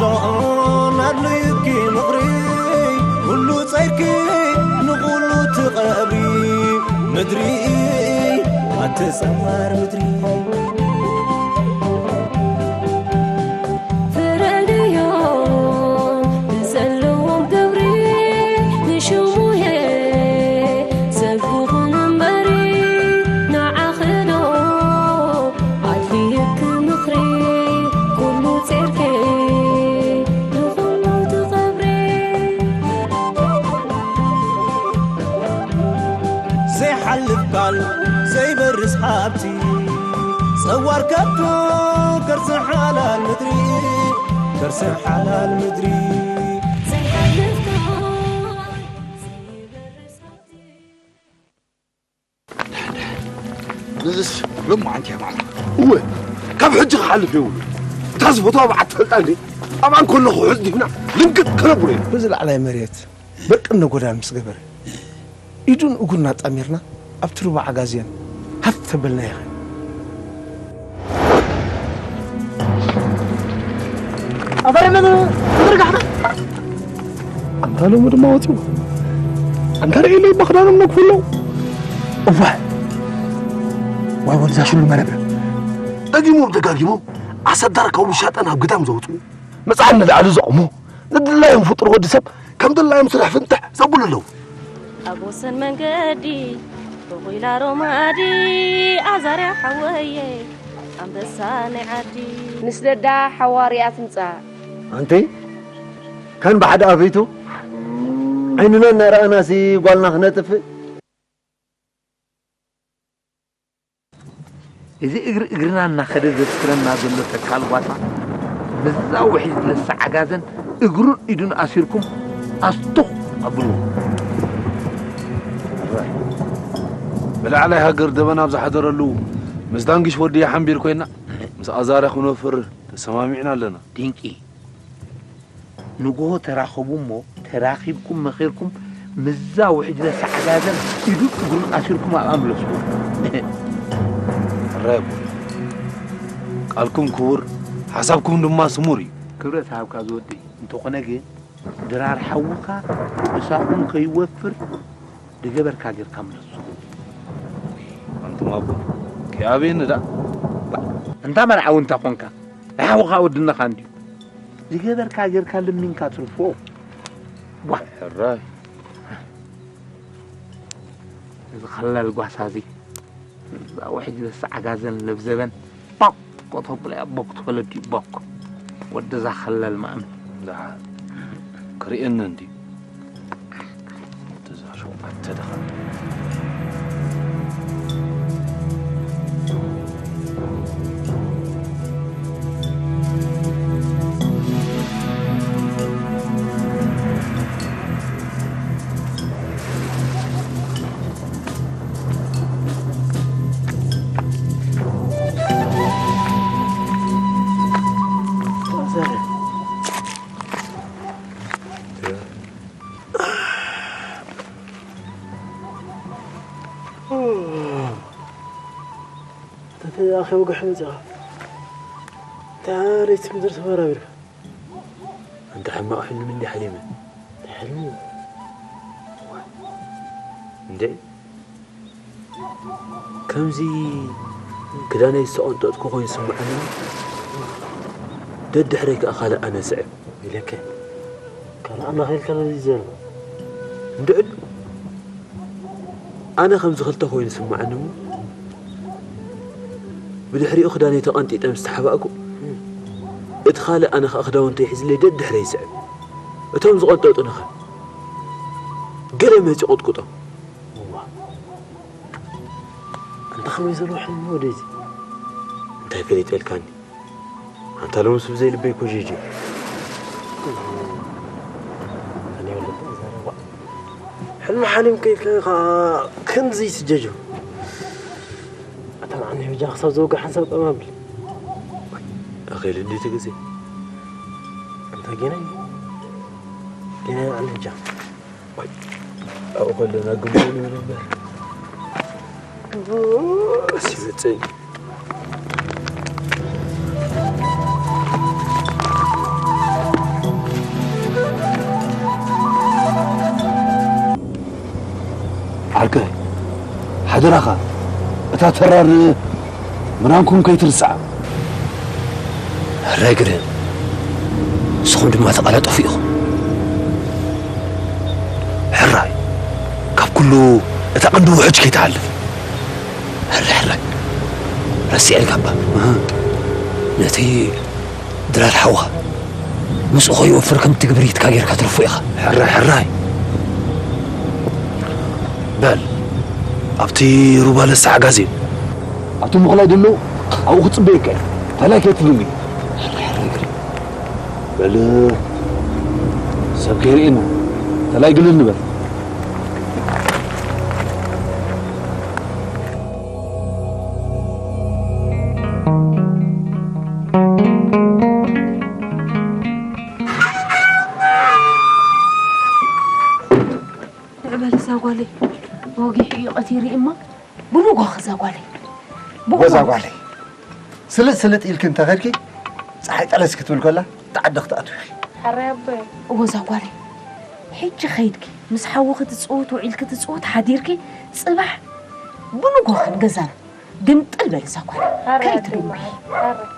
ዶን ኣድልዩኪ ምኽሪ፣ ኩሉ ጸይርኪ ንኹሉ ትቐብሪ። ምድሪ ኣቲ ጸባር ምድሪ። ፍረድዮ ብዘለዎም ግብሪ፣ ንሽሙየ ሰብ ይኹን እምበሪ፣ ንዓኺ ዶ ኣድልየኪ ምኽሪ፣ ኩሉ ጸይርኪ ንኹሉ ትቐብሪ። ዘይሓልፍ ቃል ዘይበርስ ሃብቲ፣ ጸዋር ከብቱ ከርሲ ሓላል ምድሪ፣ ከርሲ ሓላል ምድሪ። ዘይሓልፍ ቃል ዘይበርስ ሃብቲ። ንዝስ ሎማዓንቲ እያ ማለት። እወ፣ ካብ ሕጂ ክሓልፍ የብሉ። እታ ዝፈትዋ በዓል ትፈልጣ እንዴ? ኣብኣ እንከለኹ ሕዚ ዲብና ልምግጥ ክነብሩ እዮም። በዚ ላዕላይ መሬት በርቅነ ጎዳን ምስ ገበረ፣ ኢዱን እግሩን ኣጣሚርና ኣብቲ ሩባ ዓጋዝያን ሃፍ ተበልና ይኸ። ኣፈረመን ተዘርጋሕና። ኣንታ ሎሚ ድማ ወፂኡ። ኣንታ ርእየለይ እባ ክዳኖም ነግፉ ኣለዉ። እዋይ። ዋይ ወድዛ ሽሉ መረብ። ደጊሞም ደጋጊሞም ኣሰዳር ካብ ውሻጠ ናብ ግዳም ዘውፅኡ። መፅዓ ንላዕሊ ዘቑሙ። ንድላዮም ፍጡር ወዲ ሰብ ከም ድላዮም ስራሕ ፍንትሕ ዘብሉ ኣለዉ። ኣብ ወሰን መንገዲ ተኾይላ ሮማዲ ኣዛርያ ሓወየ ኣንበሳ ናይ ዓዲ። ንስደዳ ሓዋርያ ትምጻእ። ኣንቲ ከን ብሓደ ኣፈይቱ ዓይንና እናረኣና ሲ ጓልና ክነጥፍእ። እዚ እግሪ እግርና እናኸደ ዘስክረና ዘሎ ተካል ጓሳ፣ ምስዛ ውሒዝ ለሳ ዓጋዘን እግሩን ኢዱን ኣሲርኩም ኣስቱኽ ኣብሉ። ብላዕላይ ሃገር ደበና ኣብ ዝሓደረሉ፣ ምስ ዳንግሽ ወዲ ሓምቢር ኮይና፣ ምስ ኣዛርያ ክነፍር ተሰማሚዕና ኣለና። ድንቂ። ንግሆ ተራኸቡ እሞ፣ ተራኺብኩም መኺርኩም፣ ምስዛ ውሕጅ ለሳ ዓጋዘን ኢዱን እግሩን ኣሲርኩም ኣብኣ ምለስዎ። ሕራይ ኣቦ፣ ቃልኩም ክቡር፣ ሓሳብኩም ድማ ስሙር እዩ። ክብረት ሃብካ ዝወደይ። እንተኾነ ግን፣ ድራር ሓውኻ እሳኹም ከይወፍር ዝገበርካ ጌርካ ምለሶ። ኣንቱም ኣቦ፣ ከይኣብየኒ ደኣ። ባ፣ እንታ መርዓዊ እንተ ኾንካ፣ ንሓውኻ ወድነኻ እንድዩ። ዝገበርካ ጌርካ ለሚንካ ትርፎ። ዋ። ሕራይ። እዚ ኸላል ጓሳ እዚ፣ እዛ ውሕጅ ዘሰዓጋዘን ለብዘበን፣ ቦክ ተብሎ እያ፣ ቦክ ትፈለድ እዩ፣ ቦክ። ወደዛ ኸላል ማእምን። ደሓን ክርእየኒ እንድዩ። እዛ ሸውዓተ ደኻ። ተተኣኺቡ ግሕ መፂኻ። እንታይ ለይቲ ምድሪ ተበራቢርካ? ኣንታ ሕማቕ ሕልሚ እንዲ ሓሊመ። ሕልሚ? እንዴ? ከምዚ ክዳነይ ዝተቐንጠጥኩ ኮይኑ ይስምዓኒ። ደድሕረይ ከኣ ካልእ ኣነ ስዕብ። ኢለከ። ካልእ ኣምላኽ ኢልካ ነዚ ዘረባ። እንድዕል። ኣነ ከምዚ ክልተ ኮይኑ ይስምዓኒ እሞ፣ ብድሕሪኡ ክዳነይ ተቐንጢጠ ምስ ተሓባእኩ፣ እቲ ካልእ ኣነ ኸኣ ክዳውንተይ ሒዝለይ ደድሕረይ ይስዕብ። እቶም ዝቐንጠጡኒ ኸ? ገለ መጺኡ ቅጥቅጦም። እዋ። ኣንታ ከመይ ዘለዎ ሕልሚ ወደይ እዚ? እንታይ ፈሊጠልካኒ? ኣንታ ሎምስ ብዘይ ልበይ ኮ ጄጄ። ኣነ ወለደ ዘረባ። ሕልሚ ሓሊምካ ኢልካ ኢኻ ክንዚ ትጀጆ። ኣታ መዓኒ ብጃ ክሳብ ዝወግእ ሓንሳብ ጠም ኣብል። ኣኼል እንዴት ግዜ? ኣንታ ጌናይ? ጌናይ መዓኒ ብጃ። ኣብኡ ከለና ግቡእ ንብል እምበር። ቀስ ይመጸኒ። ደቀይ፣ ሓደራኻ፣ እታ ተራር ምናንኩም ከይትርስዓ። ሕራይ ግደን፣ ንስኹም ድማ ተቐላጠፉ ኢኹም። ሕራይ፣ ካብ ኩሉ እታ ቀንዲ ውሕጅ ከይትሓልፍ። ሕራይ፣ ሕራይ፣ ረሲዐልካ እባ። ነቲ ድራር ሓውኻ ምስኡ ከይወፍር ከም ትግብሪትካ ጌርካ ትረፎ ኢኻ። ሕራይ፣ ሕራይ። በል፣ ኣብቲ ሩባ ለሳዕ ጋዜን። ኣብቲ ምኽላይ ደሎ ኣብኡ ክጽበየካ እዩ። ተላይ ከይትብልኒ። ሕራይ፣ ሕራይ፣ ግሪ። በል፣ ሰብ ከይርእየና። ተላይ ግልል ንበል። ንዕበል እዛ ጓለይ፣ ወጊሑ እዩ ቀቲሩ እማ። ብንጎ እዛ ጓለይ፣ ብእዋኑ። እዛ ጓለይ፣ ስልጥ ስልጥ ኢልኪ እንተኸድኪ፣ ፀሓይ ጠለስ ክትብል ከላ፣ እቲ ዓዲ ክትኣትዊ ኢኺ። ሕራይ ኣቦይ። እዎ እዛ ጓለይ፣ ሕጂ ኸይድኪ፣ ምስ ሓውኺ ትጽውት፣ ውዒልኪ ትጽውት፣ ሓዲርኪ፣ ጽባሕ ብንጎ ኸን ገዛና ግምጥል በል እዛ ጓለይ። ሕራይ ኣቦይ ከይትድውዪ። ማዓር፣ ሕራይ።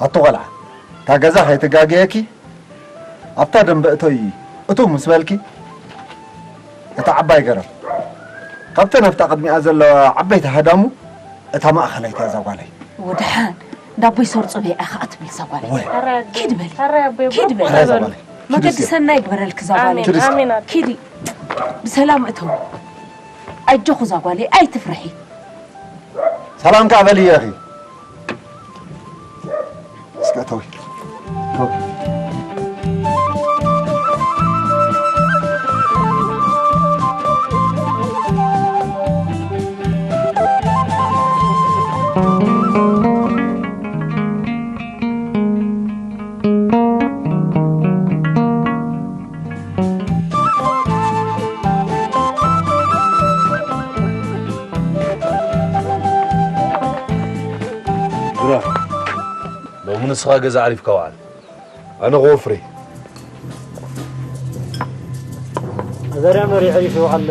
ኣቶ ቖልዓ፣ እታ ገዛ ኸይትጋገየኪ፣ ኣብታ ደንበ እቶይ እቱ ምስ በልኪ፣ እታ ዓባይ ገረብ፣ ካብተን ኣብታ ቅድሚኣ ዘለዋ ዓበይቲ ሃዳሙ፣ እታ ማእኸለይቲ እያ እዛ ጓለይ። ወድሓን፣ እንዳ ኣቦይ ሰርጾ በይዓ ኸኣ ትብል እዛ ጓለይ። ወይ። ኪድ በሊ። ኪድ በሊ። ሕራይ እዛ ጓለይ። መገዲ ኪድ እስኪ። ሰናይ ይግበረልኪ እዛ ጓለይ። ኣሜን፣ ኪድ እስኪ። ኣሜን። ኪዲ፣ ብሰላም እተው። ኣጆኹ እዛ ጓለይ፣ ኣይትፍርሒ። ሰላም ከኣ በልዮ ኢኺ። እስከ እተዊ። እተዊ። ግራ፣ ሎሚ ንስኻ ገዛ ዓሪፍካ ውዓል። ኣነ ክወፍር እየ። ኣዛርያ መሪሑ ይውዓል።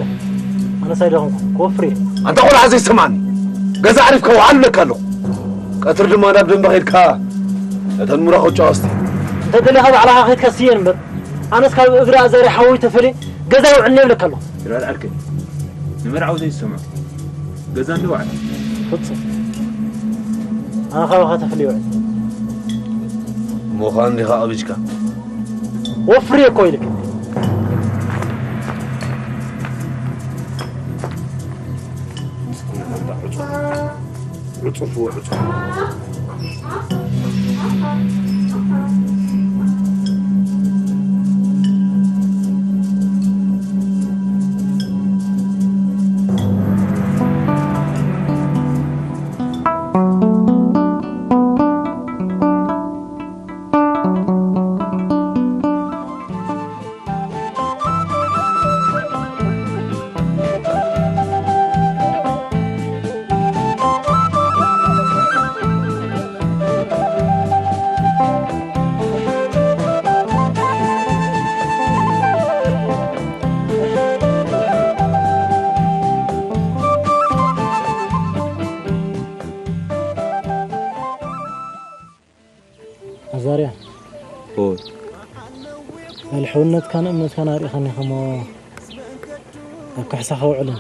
ኣነስ ኣይደኸምኩ፣ ክወፍር እየ። ኣንታ ቆልዓ ዘይሰማዕኒ፣ ገዛ ዓሪፍካ ውዓል እብለካ ኣለኹ። ቀትሪ ድማ ናብ ደንበ ኸይድካ ነተን ሙራኹ ጫወስቲ። እንተ ደሊኻ ባዕልኻ ኸይድካ ስየን እምበር፣ ኣነስ ካብ እግሪ ኣዛርያ ሓወይ ተፈልየ ገዛ ይውዕል እብለካ ኣለኹ። ይርኣል ዓርከይ፣ ንመርዓዊ ዘይሰምዖ። ገዛ እንዶ ውዓል። ፍጹም። ኣነ ካባኻ ተፈልየ ውዕል። እሞ ኸኣ እንዲኻ ቀቢጅካ። ወፍርየ እኮ ኢልክ። ዕጹፍ፣ ዕጹፍ። ኣዛርያ። ኦይ። በል ሕውነትካን እምነትካን ኣርኢኻኒ ከሞ ኣብ ካሕሳ ከውዕልን።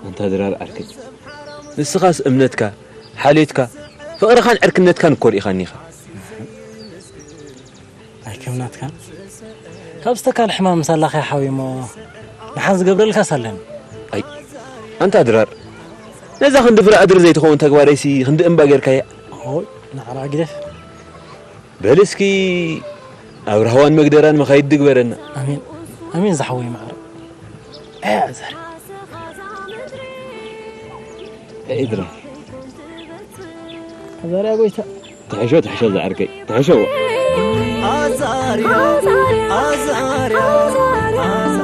ኣንታ ድራር ዓርከይ፣ ንስኻስ እምነትካ፣ ሓልዮትካ፣ ፍቕርኻን ዕርክነትካን እኮ ርኢኻኒ ኢኻ። ኣይከምናትካን። ካብ ዝተካል ሕማም ምሳላኸ ሓዊሞ ንሓን ዝገብረልካስ ኣለኒ። ኣይ፣ ኣንታ ድራር፣ ነዛ ክንዲ ፍረ ኣድሪ ዘይትኸውን ተግባረይሲ ክንዲ እምባ ጌርካያ። ኦይ፣ ንዓራ ግደፍ። በል እስኪ ኣብ ራህዋን መግደራን መኻይድ ድግበረና። ኣሜን፣ ኣሜን ዝሓወይ ማዕረ። ኣያ ኣዛሪ። ኤድራ። ኣዛርያ ጎይታ። ትሕሾ፣ ትሕሾ ዝዓርከይ፣ ትሕሾ። ኣዛርያ፣ ኣዛርያ፣ ኣዛርያ።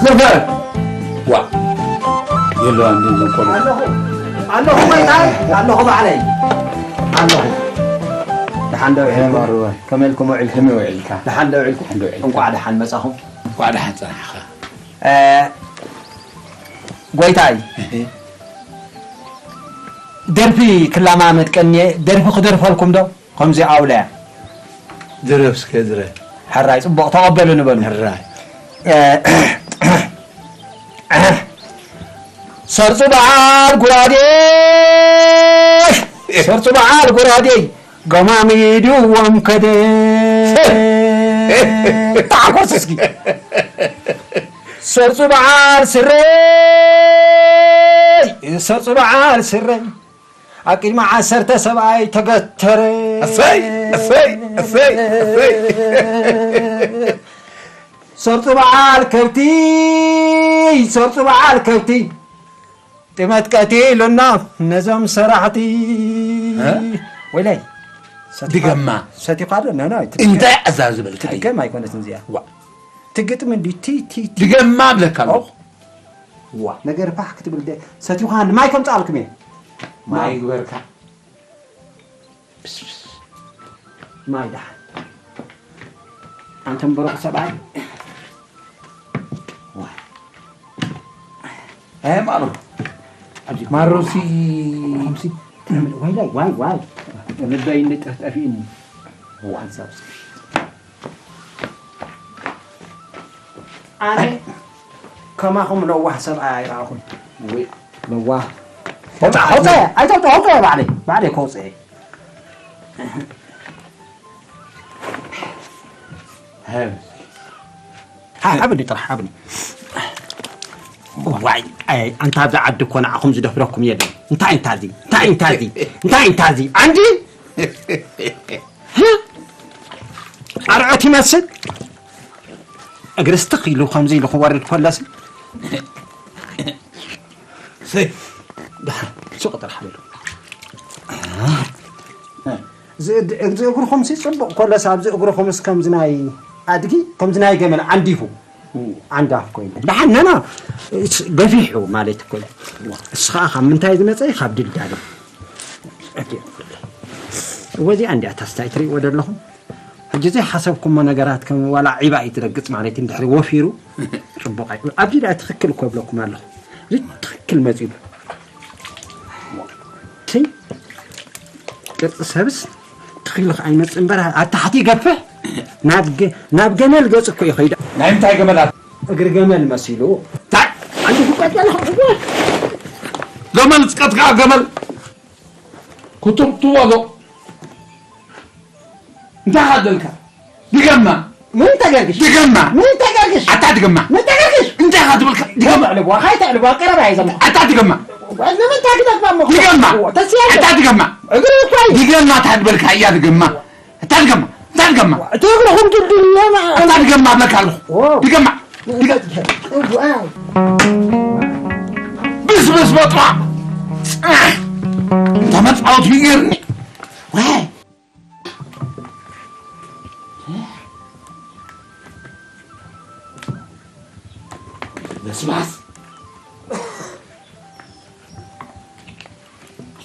ዘፈር! ዋ! የለዋን ግን ዘንቆሎ። ኣለኹ፣ ኣለኹ፣ ጎይታይ፣ ኣለኹ፣ ባዕለይ። ኣለኹ። ደሓን ዶ ውዒልኩም? ማሩወ። ከመይ ኢልኩም ውዒልኩም? ከመይ ውዒልካ? ደሓን ዶ ውዒልኩም? ደሓን ዶ ውዒልካ? እንቋዕ ደሓን መጻኹም። እንቋዕ ደሓን ጸናሕኻ። እ፣ ጎይታይ፣ እህ። ደርፊ ክለማመድ ቀንየ፣ ደርፊ ክደርፈልኩም ዶ? ከምዚ ኣውለያ። ድረፍ እስከ ድረፍ። ሕራይ፣ ጽቡቕ ተቐበሉ ንበሉ። ሕራይ። እ፣ ሰርጹ በዓል ጉራዴ፣ ሰርጹ በዓል ጉራዴ፣ ገማሚድዎም ከደ። ተሓጎስ እስኪ። ሰርጹ በዓል ስረይ፣ ሰርጹ በዓል ስረይ፣ ኣብ ቅድሚ ዓሰርተ ሰብኣይ ተገተረ። እሰይ፣ እሰይ፣ እሰይ፣ እሰይ። ሰርጹ በዓል ከብቲ፣ ሰርጹ በዓል ከብቲ፣ ጥመት ቀቲሉና ነዞም ሰራሕቲ። እ? ወይለይ፣ ሰቲኻ-፣ ድገማ። ሰቲኻ ዶ? ኖ፣ ኖ፣ ትድገም። እንታይ ኣዛ ዝበልካ እዩ? ትድገም ኣይኮነትን እዚኣ። ዋ። ትግጥም እንዲ ቲ፣ ቲ፣ ቲ። ድገማ እብለካ ኣለኹ። ኦ። ዋ፣ ነገር ፋሕ ክትብል ደ-፣ ሰቲኻ ንማይ ከምጽኣልኩም እየ። ማይ ማይ። ግበርካ። ብስብስ። ማይ ደሓን። ኣንተም ብሩኽ ሰብኣይ። ዋይ። ኣይ ማሩ። ኣብዚ ማሩሲ። ከምሲ። ዋይ፣ ዋይ፣ ዋይ፣ ዋይ። ልበይ እንደ ጠፍጠፊእኒ። ዋይ። ኣብዚ ኣብዚ። ኣነ ከማኹም ለዋህ ሰብኣይ ኣይረኣኹን። ወይ ለዋህ። ሆፃ፣ ሆፃ፣ ኣይተውፅኦ፣ ሆፃ፣ ባዕለይ፣ ባዕለይ ከውፅአ። ሃ-፣ ሃብኒ ጥራሕ፣ ሃብኒ። ዋይ፣ ኣይ፣ ኣንታ ኣብዚ ዓዲ እኮ ንዓኹም ዝደፍረኩም የለን። እንታይ፣ እንታይ እዚ? እንታይ፣ እንታይ እዚ? እንታይ፣ እንታይ እዚ? ኣንዲ? ኣርዑት ይመስል። እግሪ ስትኽ ኢሉ ከምዚ ኢሉ ክወርድ ከሎሲ። ሰይ። ደሓን፣ ሱቕ ጥራሕ በሉ። እዚ እድ-፣ እዚ እግርኹምሲ ጽቡቕ ከሎስ ኣብዚ እግርኹምስ ከምዚ ናይ ኣድጊ፣ ከምዚ ናይ ገመል ዓንዲፉ። ዓንዳፍ ኮይኑ። ደሓን ነና፣ እስ-፣ ገፊሑ ማለት እኮ እዩ። እሱ ኸኣ ካብ ምንታይ ዝመጸ እዩ? ካብ ድልዳለ። እወዚኣ እንዲያ ታስታይ ትርእይዎ ዘለኹም። ሕጂ ዘይሓሰብኩሞ ነገራት ከም ዋላ ዒባ እዩ ትረግጽ ማለት እዩ። እንድሕሪ ወፊሩ ጽቡቕ ኣይ-፣ ኣብዚ ደኣ ትኽክል እኮ እብለኩም ኣለኹ። እዚ ትኽክል መጺኡ። እቲ ቅርጺ ሰብስ ትኽክል ኣይመጽእ እምበር ኣብ ታሕቲ ይገፍሕ። ናብ ገ-፣ ናብ ገመል ገጽ እኮ ይኸይድ። ናይ ምንታይ ገመላት? እግሪ ገመል መሲሉ። ታይ? ኣንዲ ጉባጥ ኣለኹ። ገመል ጽቀት ከኣ ገመል። ኩቱብ ትወሎ። እንታይ ሓደልካ? ድገማ። ምን ተገርግሽ? ድገማ። ምን ተገርግሽ? ኣታ ድገማ። ምን ተገርግሽ? እንታይ ሓትብልካ? ድገማ። ተዕልቦ፣ ካይ ተዕልቦ፣ ቀረባ ኣይዘማ። ኣታ ድገማ። ንምንታይ ክደግማ እሞ? ድገማ። ተስያለ። ኣታ ድገማ። እግሪ እኮ እዩ። ድገማ ታድበልካ እያ ድገማ። ኣታ ድገማ። ኣታ ድገማ። እቲ እግርኹም ድልድል እየማ። ኣታ ድገማ እብለካ ኣለኹ። ኦ። ድገማ። ድገ-፣ እዋይ። ብስብስ በጥዋ። ጽናሕ። እንተ መጻወቲ ይገርኒ። ዋይ። በስባስ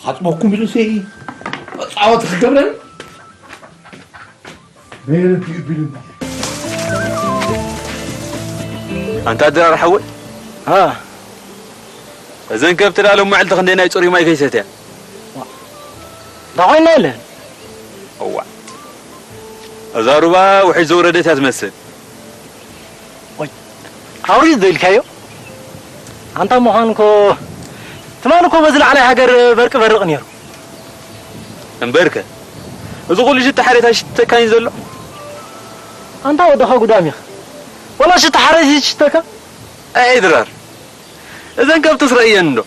ሓጽበኩም ኢሉ ሲ መጻወቲ ክገብረን። ኣንታ ድራር ሓወይ። አ። እዘን ከብቲ ዳ ሎም መዓልቲ ክንደይ ናይ ጽሩይ ማይ ከይሰትያ? እንታይ ኮይና ኢለን? እዋ። እዛ ሩባ ውሕጅ ዘውረደት እያ ትመስል። ወይ፣ ኣውሪድ ዘይልካዮ? ኣንታ ምዃን እኮ ትማሊ እኮ በዚ ላዕላይ ሃገር በርቂ በርቕ ነይሩ። እምበርከ፣ እዚ ኩሉ ሽታ ሓሬት ኣይሽተካን እዩ ዘሎ? ኣንታ ወደኻ ጉዳም ኢኻ። ወላ ሽታ ሓሬት ይሽተካ? ኣይ ድራር፣ እዘን ከብትስ ረእየን እንዶ።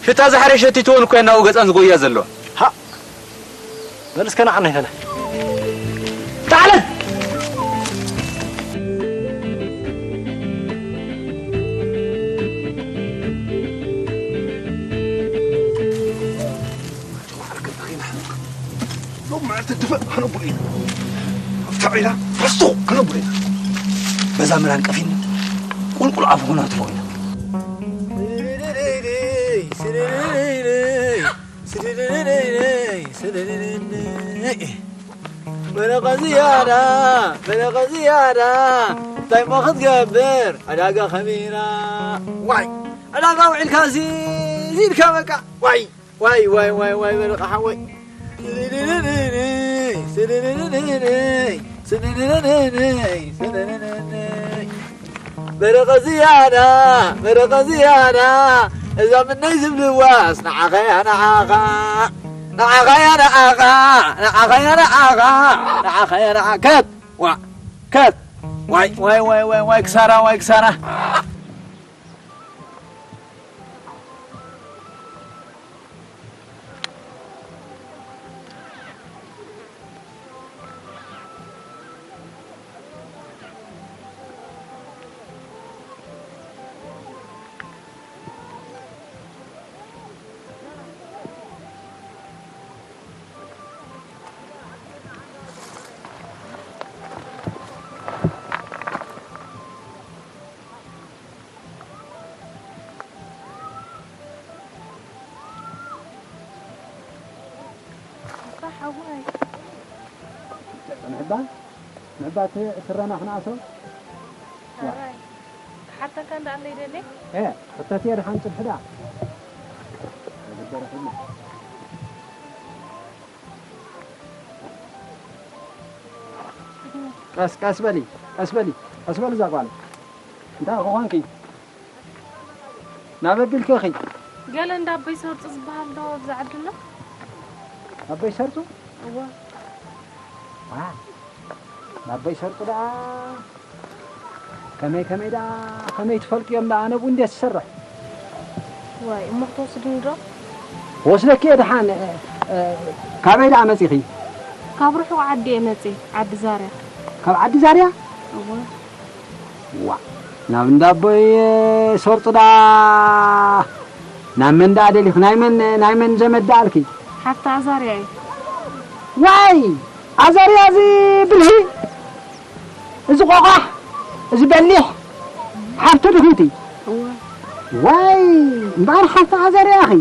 ሽታ ዝሓሬት ሸቲትወን እኮ እየን ናብኡ ገጸን ዝጎያ ዘለዋ። ሃ! በል እስከ ንዓና ይፈለ። ጣዕለት! ሎም መዓልቲ ድፈእ ከነብሎ ኢና። ኣብታ ዒላ ፈስቶ ከነብሎ ኢና። በዛ ምራን ቀፊና። ቁልቁል ኣፉ ክነትፎ ኢና። በረቐ ዝያዳ፣ በረቐ ዝያዳ፣ እንታይ እሞ ክትገብር ዕዳጋ ከቢራ። ዋይ፣ ዕዳጋ ውዒልካ እዚ፣ እዚ ኢልካ በቃ። ዋይ፣ ዋይ፣ ዋይ፣ ዋይ፣ ዋይ፣ በረቐ ሓወይ። በረቐ ዝያዳ፣ በረቐ ዝያዳ፣ እዛ ምነይ ዝብልዋስ ንዓኸያ ንዓኻ፣ ንዓኸያ ንዓኻ፣ ንዓኸያ ንዓኻ፣ ንዓኸያ ንዓ-፣ ከት፣ ዋ፣ ከት፣ ዋይ፣ ዋይ፣ ዋይ፣ ዋይ፣ ዋይ፣ ክሳራ፣ ዋይ፣ ክሳራ። ኣታ ሓወይ። ንዕባ፣ ንዕባ እቲ ስረና ክነኣሶ። ሕራይ። ክሓተካ እንዳ ኣለይ ደሌ። ኤ፣ ሕተት እየ ድሓን ጽብሒ ደኣ። ቀስ፣ ቀስ በሊ፣ ቀስ በሊ፣ ቀስ በሊ እዛ ጓል። እንታይ ክኾንኪ? ናበ ቢልኪ ኢኺ? ገለ እንዳ ኣቦይ ሰርጡ ዝበሃል ዶ ኣብዚ ዓዲ ኣሎ? ኣቦይ ሰርጡ? እወ። ዋ፣ ናቦይ ሰርጡ ደኣ ከመይ ከመይ ደኣ ከመይ ትፈልጥዮም ደኣ ነብኡ እንዴት ትሰርሕ? ዋይ፣ እሞ ክትወስድኒ ዶ? ወስደኪ እየ ደሓን። እ፣ እ፣ ካበይ ደኣ መጺኺ? ካብ ርሑቕ ዓዲ እየ መጺእ፣ ዓዲ ዛርያ። ካብ ዓዲ ዛርያ? እወ። ዋ፣ ናብ እንዳቦይ ሰርጡ ደኣ ናብ መን ደኣ ደሊኺ? ናይ መን፣ ናይ መን ዘመድ ደኣ ኣልኪ? ሓፍቲ ኣዛርያ እዩ። ዋይ፣ ኣዛርያ እዚ ብልሂ፣ እዚ ቆቋሕ፣ እዚ በሊሕ ሓፍቱ ድኺ እቲ? እወ። ዋይ፣ እምበኣር ሓፍቲ ኣዛርያ ኢኺ።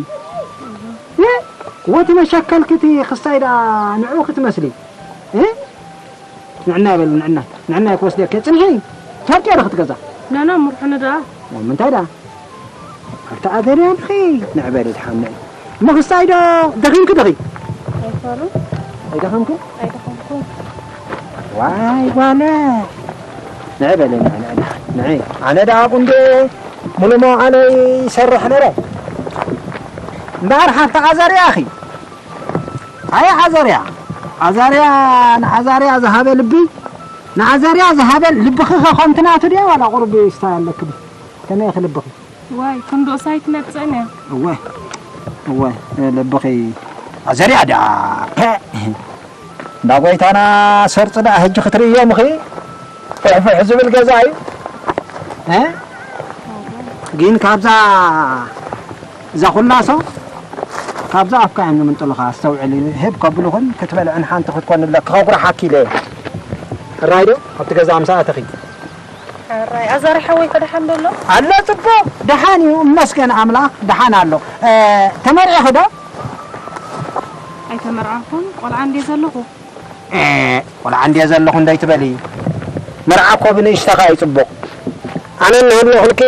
እ? ወቲ መሸከልኪ እቲ ክስታይ ደኣ ንዕኡ ክትመስሊ። እ? ንዕና ይበሉ፣ ንዕና። ንዕና ክወስደኪ። ጽንሒ። ትፈልጥዮ ዶ ክትገዛ? ናና፣ ምርሑኒ ደኣ። ኦ፣ ምንታይ ደኣ? ኣብቲ ኣደርያ ድኺ ንዕበሊ ድሓን ንዒ። እሞ ክስታይ ዶ ደኺምኪ ዲኺ? ኣይኮኑን። ኣይደኸምኩን? ኣይደኸምኩን። ዋይ ጓለ። ንዕበሊ፣ ንዒ፣ ንዒ፣ ንዒ። ኣነ ደኣ ቁንዶ ሙሉ መዋዕለይ ይሰርሕ ነይረ። እምበኣር ሓፍቲ ኣዛርያ ኢኺ። ኣየ ዓዘርያ፣ ዓዛርያ፣ ንዓዛርያ ዝሃበ ልቢ፣ ንዓዛርያ ዝሃበ ልብኺ ኸ ከምቲ ናቱ ድያ ዋላ ቁሩብ ይስታይ ኣለኪ ዶ? ከመይ ኢኺ ልብኺ? ዋይ፣ ክንድኡስ ኣይትመጽእን እያ። እወ፣ እወ፣ ልብኺ ዓዘርያ ድያ? ፐ! እንዳ ጎይታና ሰርጽ ደኣ ሕጂ ክትርእዮም ኢኺ? ፍሕፍሕ ዝብል ገዛ እዩ። እ? ግን ካብዛ እዛ ኩላ ሰው ካብዛ ኣፍካ እዮም ዝምንጥሉኻ። ኣስተውዕሊ፣ ህብ ከብሉኽን ክትበልዕን ሓንቲ ክትኮን ኣለኪ። ከጉርሓኪ ኢለ። ሕራይ ዶ? ኣብቲ ገዛ ምስ ኣተኺ። ሕራይ፣ ኣዛሪ ሓወይ ከ ደሓን ዶ ኣሎ? ኣሎ፣ ጽቡቕ፣ ደሓን እዩ፣ እመስገን ኣምላኽ፣ ደሓን ኣሎ። እ፣ ተመርዒኺ ዶ? ኣይተመርዓኹን፣ ቆልዓ እንድየ ዘለኹ። ኤ፣ ቆልዓ እንድየ ዘለኹ እንዶ ኣይትበሊ። መርዓ እኮ ብንእሽተኻ እዩ ጽቡቕ። ኣነ እናሃለኹልኪ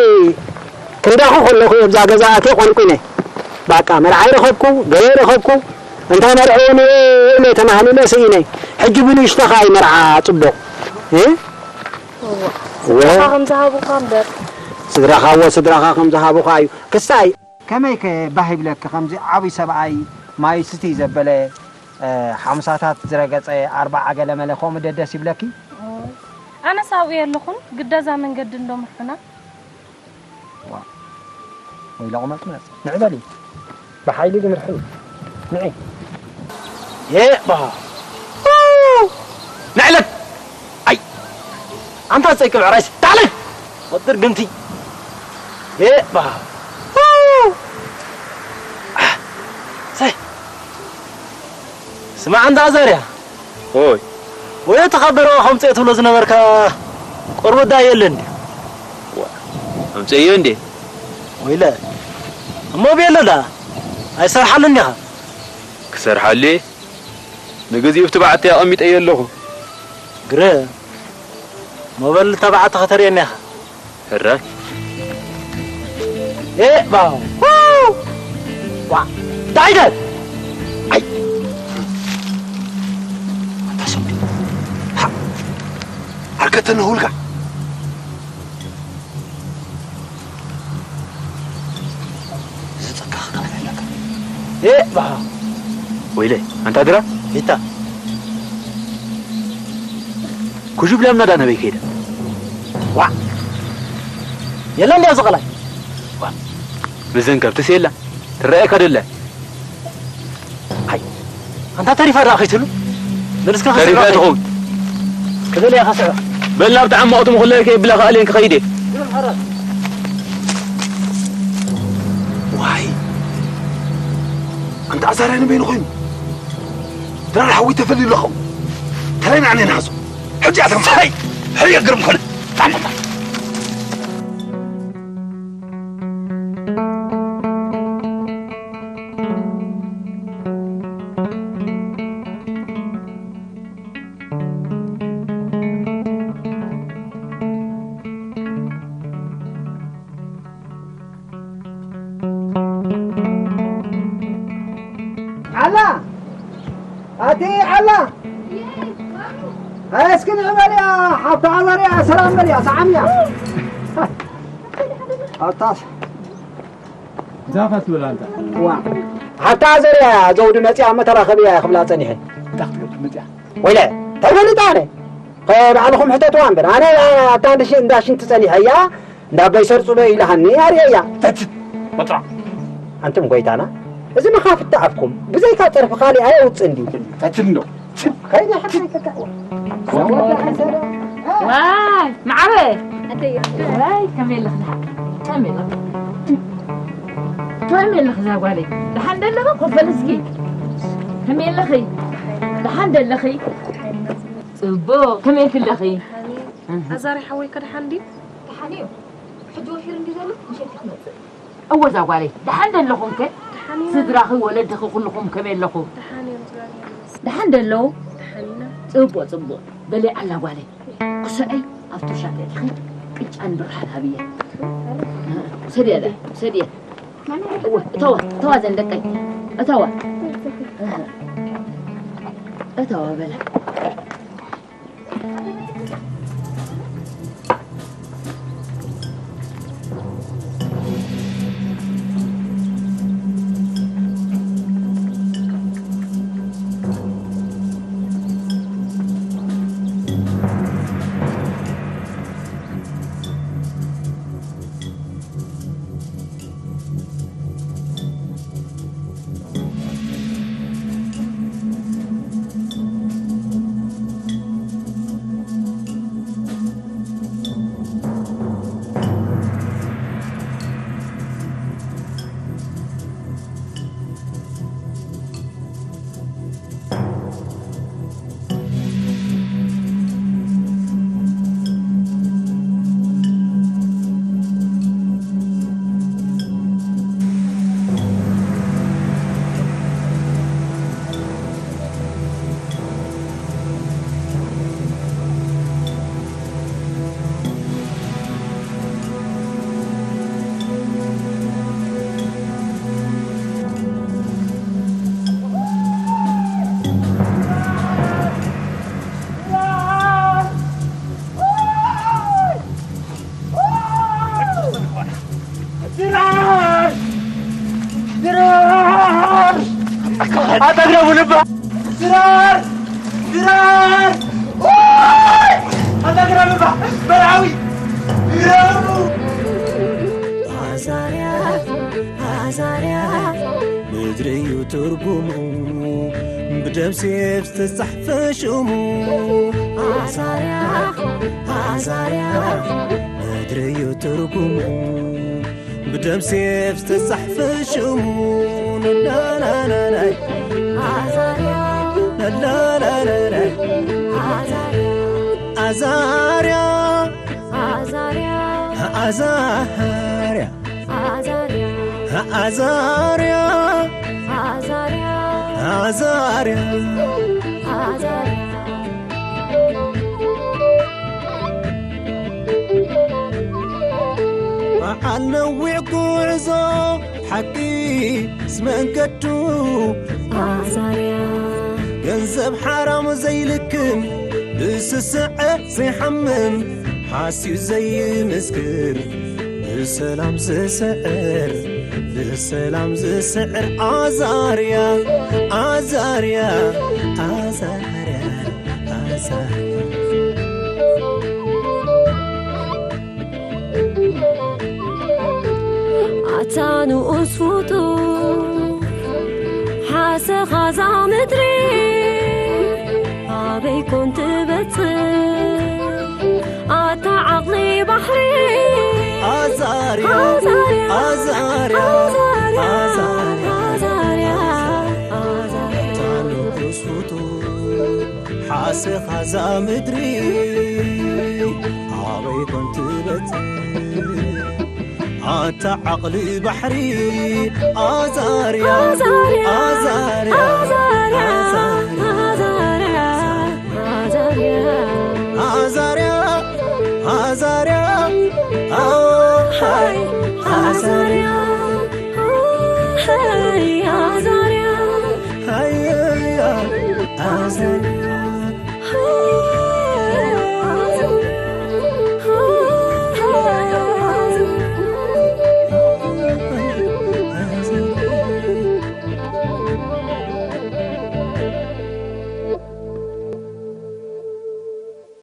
ክንዳኺ ከለኹ ኣብዛ ገዛ ኣትየ ቆንቁነ። ባቃ መርዓ ይረኸብኩ፣ ገለ ይረኸብኩ። እንታይ መርዕዎ ነይረ ኢለ ተማህሊለ ስኢነ። ሕጂ ብንእሽተኻ እዩ መርዓ ጽቡቕ። እ? እወ። እወ። ስድራኻ ከም ዝሃቡኻ እምበር። ስድራኻ፣ እወ፣ ስድራኻ ከም ዝሃቡኻ እዩ። ክስታይ ከመይከ ባህ ይብለኪ ከምዚ ዓብዪ ሰብኣይ ማይ ስትይ ዘበለ፣ እ፣ ሓሙሳታት ዝረገጸ ኣርባዓ ገለመለ ከምኡ ዶ ደስ ይብለኪ? ኣነስ ኣብኡ የለኹን፣ ግዳ እዛ መንገዲ እንዶ ምርሑና። ዋ፣ ወይ ለቑመጽመጽ። ንዒ በሊ። ብሓይሊ ድምርሑ። ንዒ። ኤ፣ ባ። ንዕለት። ኣይ። ኣንታ ጸይቂ ብዕራይስ። ታዕለ። ወጥር ግምቲ። ኤ፣ ባ። ሰይ። ስማዕ፣ ኣንታ ኣዛርያ። ኦይ። ወይ ተኸበረ ከምጽእ ትብሎ ዝነበርካ ቆርበት ደኣ የለን ድዩ? ዋ። ኣምፀዮ እንዴ? ወይለ፣ እሞ ቤሎ ዳ ኣይሰርሓሉ እንዲኻ? ክሰርሓሉ እየ። ንግዚኡ ኣብቲ በዓቲ ኣቐሚጠዮ ኣለኹ። ግረ፣ እሞ በል እታ በዓቲ ከተርእየና ኢኻ። ሕራይ። ኤ፣ ባው። ዋ፣ እንታይ ኢለ? ኣይ። ኣታ ሰው። ሃ። ኣርከተነ ሁልካ። እዚ ጸጋ ክከፍለለካ። ኤ፣ ባህ። ወይለ፣ ኣንታ ድራ? ይታ። ኩጅብ ላምና ዳ ነበይ ከይደ? ዋ። የለን ድያ ዝቐላይ? ዋ። ብዘን ከብትስ የላ። ትረኣየካ ደለ? ኣይ፣ ኣንታ ተሪፋ ደኣ ከይትህሉ? በል እስከ ተሪፋ ክስዕባ ትኸውን። ክብል እያ ከስዕባ። በል ናብ ተዓማቑቲ መኹለል ከየብላ ከኣልየን ክኸይድ እየ። ዋይ፣ ኣንታ ኣዛርያ ንበይኑ ኮይኑ? ድራር ሓዊ ተፈልዩ ኣለኹም። ተለይ ንዓኒ ንሓዞ። ሕጂ ኣተም ሳይ፣ ሕጂ የግርም ኮነ። ጣል፣ ጣል። ዓላ! ኣቲ ዓላ! ኣይ፣ እስኪ ንዕበልያ፣ ሓብታ ኣዛርያ ሰላም በልያ፣ ሰዓምያ። ኣታስ። ዛፋ ትብል ኣንታ። ዋ። ሓብታ ኣዛርያ ዘውዲ መጽያ መተራኸብያ ክብላ ጸኒሐ። እንታይ ክትገብር መጽያ? ወይለ፣ እንታይ ፈልጥ ኣነ? ባዕልኹም ሕተትዋ እምበር። ኣነ ኣብታ እንዳ ሽንቲ ጸኒሐያ፣ እንዳ በይሰር ጽበ ኢላሃኒ ኣርእየያ። ተችል፣ በጥራ። ኣንቱም ጎይታና፣ እዚ መኻፍቲ ኣፍኩም ብዘይካ ጸርፊ ካልእ ኣየውጽእን ድዩ? ተችል እንዶ። ከይደ ሓካይ ተካዋ። ዋይ፣ ማዕበ። ኣደይ። ዋይ፣ ከመይ ኣለኽ ደሓን? ከመይ ኣለኽ? ከመይ ኣለኽ እዛ ጓለይ? ደሓን ደለኺ? ኮፍ በሊ እስኪ። ከመይ ኣለኺ? ደሓን ደለኺ? ጽቡቕ፣ ከመይ ኢልኪ ኣለኺ? ኣዛሪ ሓወይ ከ ደሓን ድዩ? ደሓን እዩ። ሕጂ ወፊሩ እንድዩ ዘሎ፣ ምሸት እዩ ክመጽእ። እወ፣ እዛ ጓለይ፣ ደሓን ዶ ኣለኹም ከ? ደሓን ኢና። ስድራኺ፣ ወለድኺ፣ ኩልኹም ከመይ ኣለኹም? ደሓን እዮም፣ እግዚኣብሔር ይመስገን። ደሓን ዶ ኣለዉ? ደሓን ኢና። ጽቡቕ፣ ጽቡቕ። በሊ ኣላ ጓለይ፣ ክስዐይ ኣብቲ ውሻጠ ኢኺ ቅጫን ብራሕን ሃብየ። ውሰድያ፣ ውሰድያ። እወ፣ እተዋ፣ እተዋ ዘን ደቀይ። እተዋ። እተዋ በላ። ድራር! ድራር! ኣታ ግረቡ ልባ! ድራር! ድራር! ኦይ! ኣታ ግረቡ ልባ! መርዓዊ! ግረቡ! ኣዛርያ፣ ኣዛርያ፣ ምድሪ እዩ ትርጉሙ፣ ብደም ሴፍ ዝተጻሕፈ ሽሙ። ኣዛርያ፣ ኣዛርያ፣ ምድሪ እዩ ትርጉሙ፣ ብደም ሴፍ ዝተጻሕፈ ሽሙ። ላላላላይ። ኣዛርያ። ላላላላይ። ኣዛርያ። ኣዛርያ። ኣዛርያ። ኣዛርያ ኣዛርያ ኣዛርያ ኣዛርያ ኣዛርያ ኣዛርያ ኣዛርያ በዓል ነዊሕ ጉዕዞ ሓቂ ስመንገዱ ኣዛርያ ገንዘብ ሓራም ዘይልክም ብስስዐ ዘይሓምም ሓስዩ ዘይምስክር ብሰላም ዝስዕር ብሰላም ዝስዕር ኣዛርያ ኣዛርያ ኣዛርያ ኣዛርያ ኣታ ንኡስ ፍጡር ሓሰኻዛ ምድሪ ኣበይ ኮን ትበጽሕ ኣታ ዓቕሊ ባሕሪ ኣዛርያ ኣዛርያ ኣዛርያ ኣዛርያ ኣዛርያ ኣታ ንኡስ ፍጡር ሓሰኻዛ ምድሪ ኣበይ ኮን ትበጽሕ ኣታ ዓቕሊ ባሕሪ ኣዛርያ ኣዛርያ ኣዛርያ ኣዛርያ ኣዛርያ ኣዛርያ ኣዛርያ ኣዛርያ ኣዛርያ ኣዛርያ ኣዛርያ